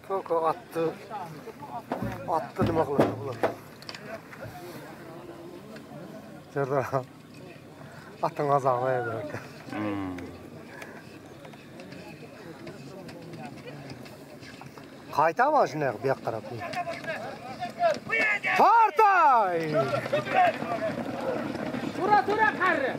Koko atdy. Atdy nima qiladi bular? Serdar. Atyň azaby eber. Qaytama shunday bu yoqqa qarab. Tortay! Tura tura qarri.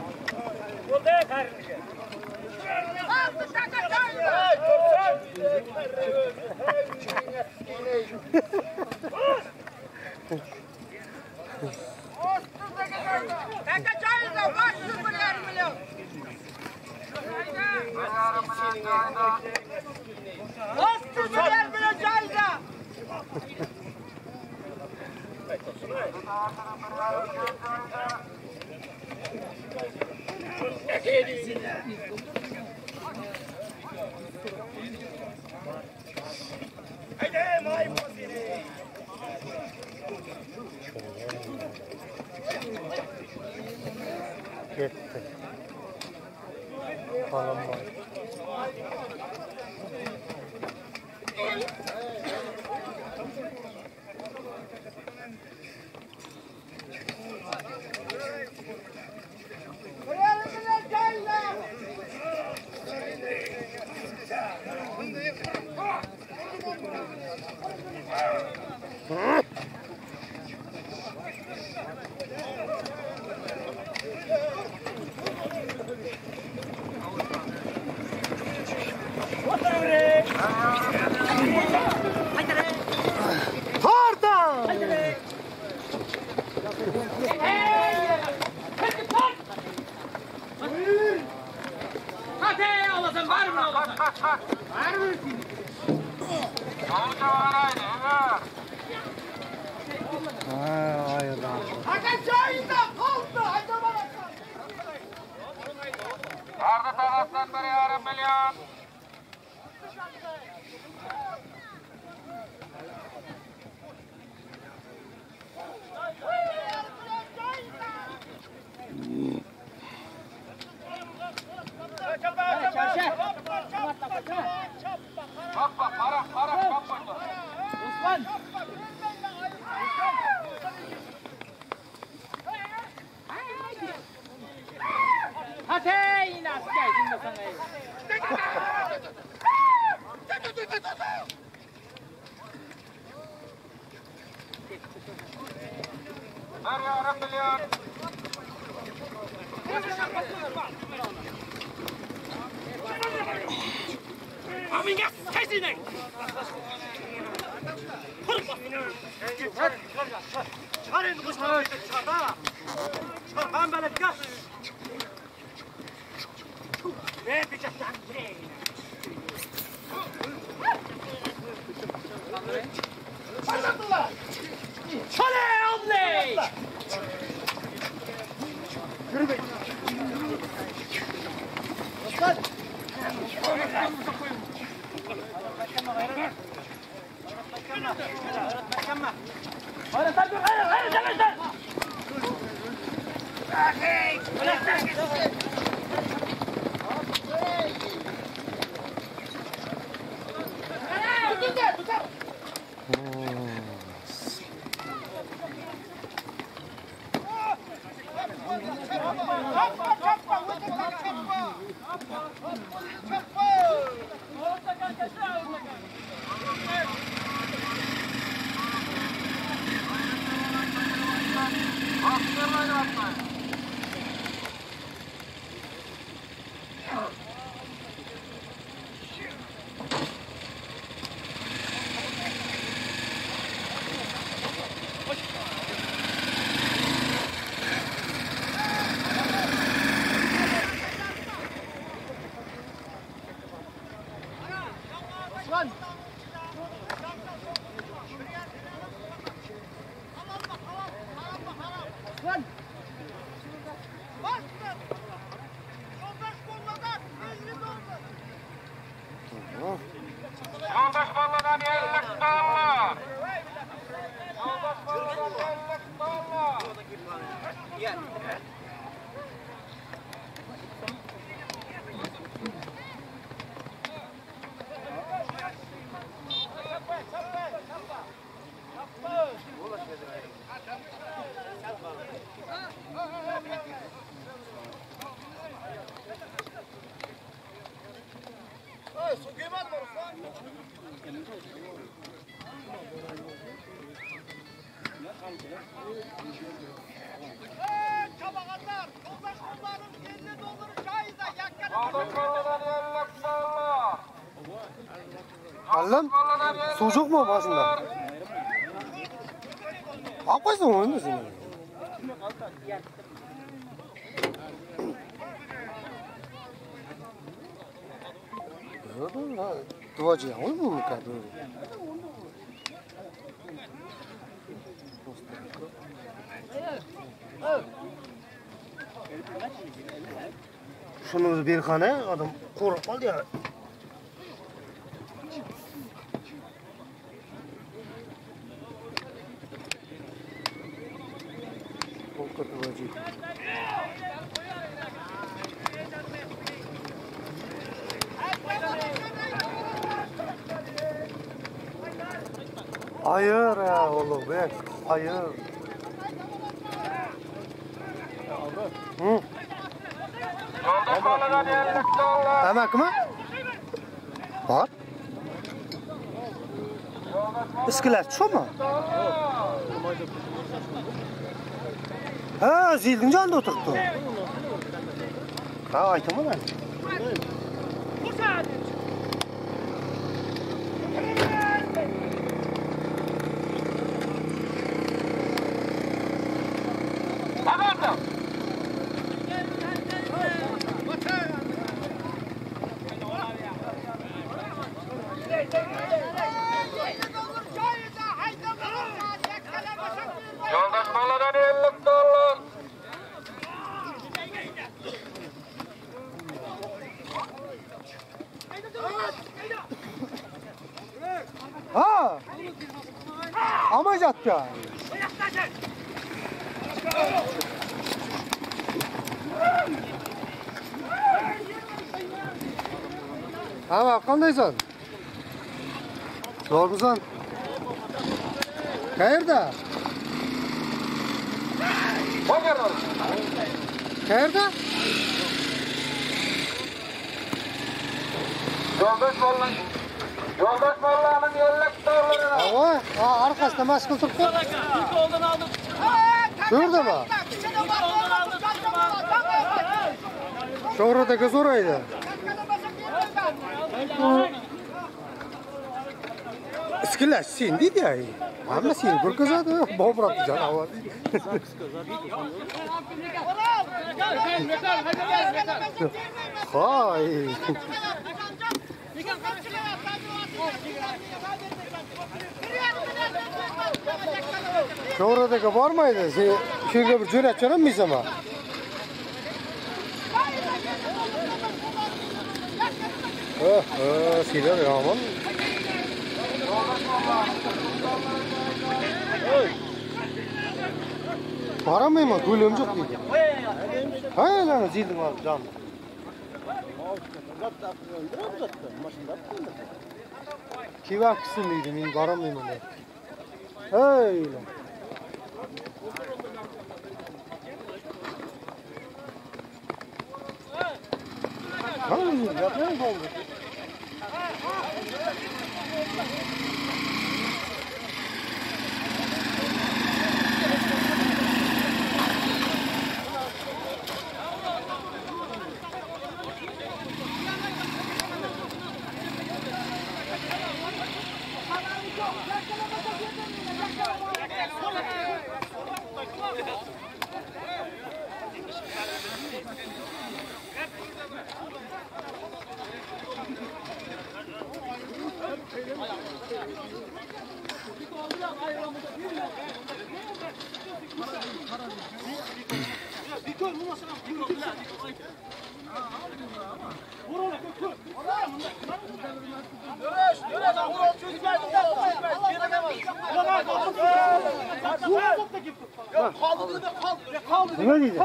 Ketdi. Qolinmay. Tortay! Hadi olasın var mı olasın? Ha, ayırdan. Arda taraftan bir yarım milyon. Çappa, para, para, çappa. Osman. Hadi yine asker şimdi sana. Bir yarım milyon. Ýoldaş molladan 50 dollar. Ýoldaş molladan 50 dollar. Ýoldaş molladan 50 dollar. Allam suw jokmy başynda? Alyp goýsaň onda sen. Duwajy ýaňy bu böyle. Şunu bir hane adam korkup kaldı ya. Polka duwajy. Hayır ya oğlum be. Hayır. Hı. Ýoldaş molladan 50 dollar. Amakimi? Bor. Iskilar tushmi? Ha, zilning yonida o'tiribdi. Ha, aytaman hali. Agarda. Ýoldaş molladan 50 dollar. Ha. Amacatdi. Ha, qandaysan? Zo'rmisan? Qayerda? Bogarda. Qayerda? Ýoldaş molla. Ýoldaş mollanyň 50 dollaryna. Ava, ha, orqasida mashg'ul turibdi. Ko'rdimi? Sho'rada so'raydi. Iskilash sen deydi ya. Hamma seni ko'rkazadi. Bobur janovar deydi. Hoy. Sho'radaga bormaydi. Sen shunga bir jo'natib jo'natmaysanmi? Oh, oh, sizlar yomon. Baramayman, ko'lim yo'q deydi. Ha, ana zilning oldi jon. Kim aksın diýdi, men baramyman diýdi. Öyle. Tamam, yapmayın oldu. Nima deydi?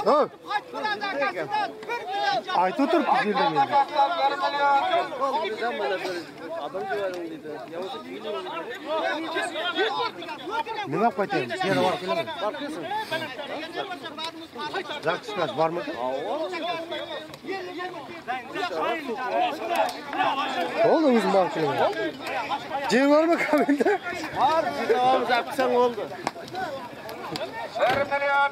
Ha. Aytib o'tiribdi yerda meni. Nima qilib qaytamiz? Yana borib kelaman. Zakis bormikan? Bo'ldi, o'zim borib kelaman. Jem bormi kabinda? Bor, jig'amiz olib bo'ldi. 1 million.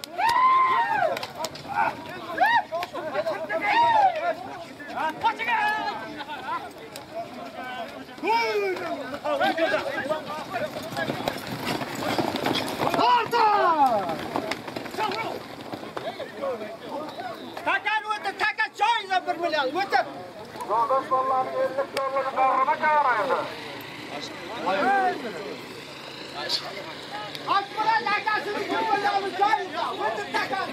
Takan o'tdi, taka joyida 1 million o'tib. Yoldaş bollarning 50 dollarni qarg'ama chaqiradi. Akmurat akasini 1 million joyida o'tib takan.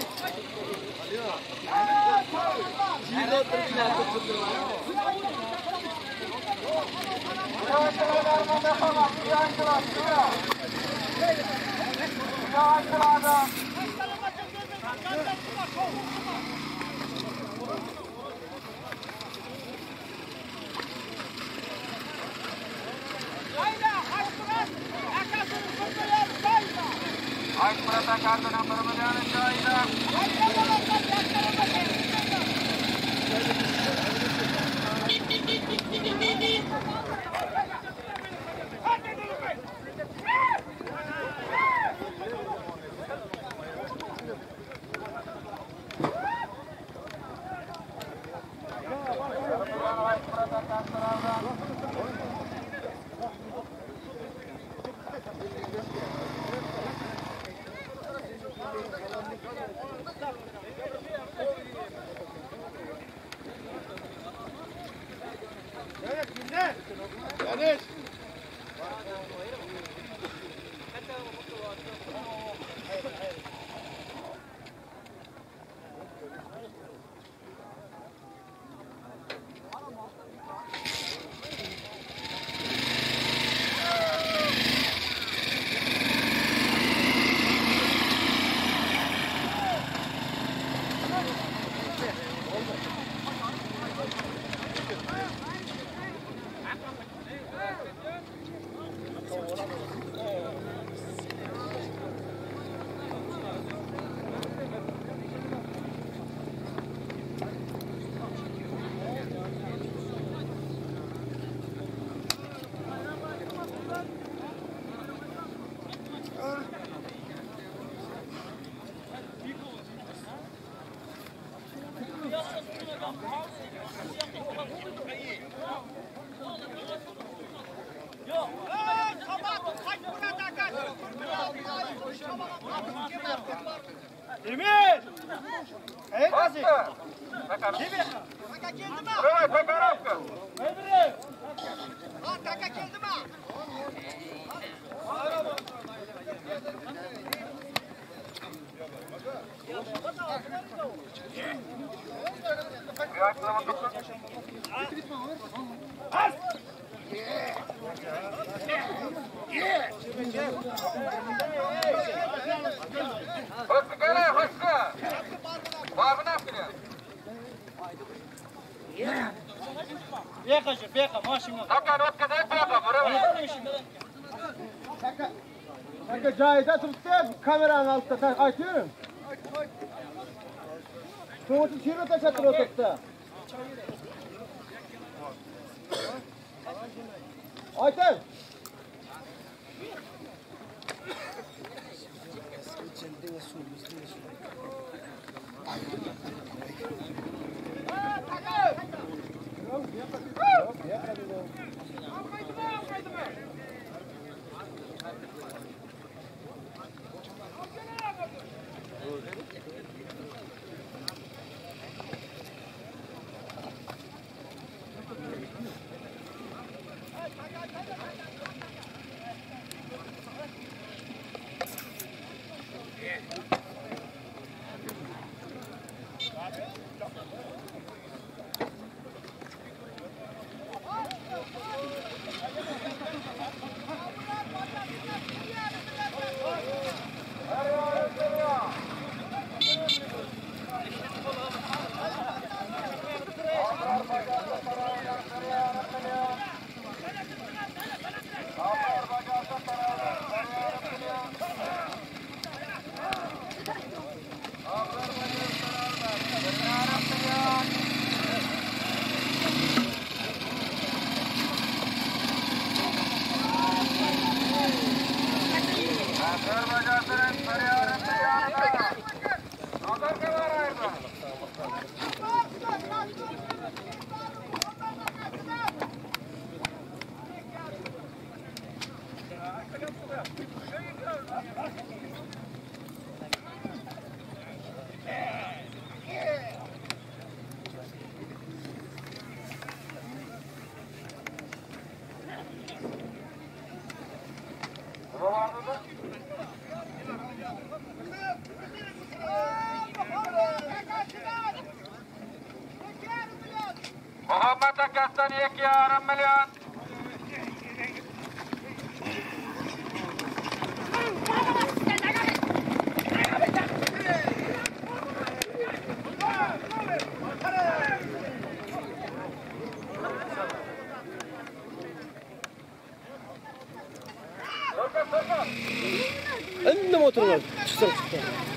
Aytmurat akasining 1 millioni joyida. Hoşça gel, hoşça. Bagyny alyp gelýär. Beqa jür, beqa, maşyna. Takan ötküzäýip beqa, muraway. Taka jaýda turupdy, kameranyň altynda aýtıyorum. Şonuň üçin şeýle taşladyr oturupdy. Aýtyn. Muhammet akasdan 2,5 million. Indi motor var. Çıksın çıksın.